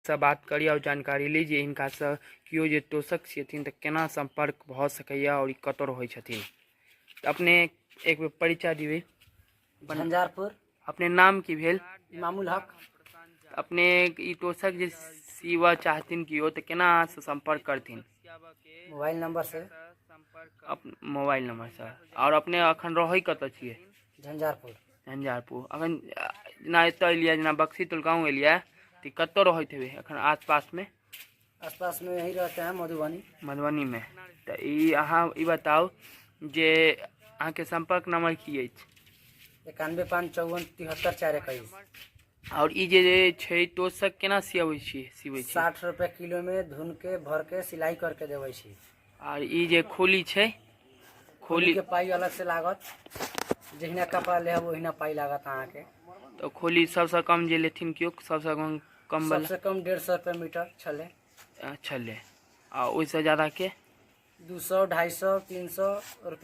सँ बात करी आओर जानकारी ली जे हिनकासँ केओ जे तोशक छियथिन तऽ केना सम्पर्क भऽ सकैए आओर ई कतऽ रहै छथिन। तऽ अपने एक बेर परिचय दिबै। झंझारपुर। अपने नाम की भेल? इमामुल हक। अपने ई तोशक जे सीबऽ चाहथिन केओ तऽ केना अहाँसँ सम्पर्क करथिन? मोबाइल नंबर से। मोबाइल नंबरसँ। आओर अपने अखन रहै कतऽ छियै? झंझारपुर। झंझारपुर। अखन जेना एतऽ एलियै, जेना बक्सी टोल गाँव एलियै, तऽ कतऽ रहैत हेबै अखन आसपासमे? आसपास में यही रहते हैं, मधुबनी। मधुबनीमे। तऽ ई अहाँ ई बताउ जे अहाँके सम्पर्क नंबर की अछि? 91 5 54 73 4 21। आओर ई जे छै तोशक केना सियबै छियै, सिबै छियै? 60 रुपया किलो में धुन के भर के सिलाई करके देबै छी। आर ई जे खोली छै, खोली के पाइ अलग से लागत, जहिना कपड़ा लेब ओहिना पाइ लागत अहाँके। तऽ खोली सबसँ कम जे लेथिन केओ, सबसँ कम कम वाला? सबसे कम 150 रुपया मीटर छलै। छलै। आ ओहिसँ ज्यादा के? 200, 250, 300 रुपया।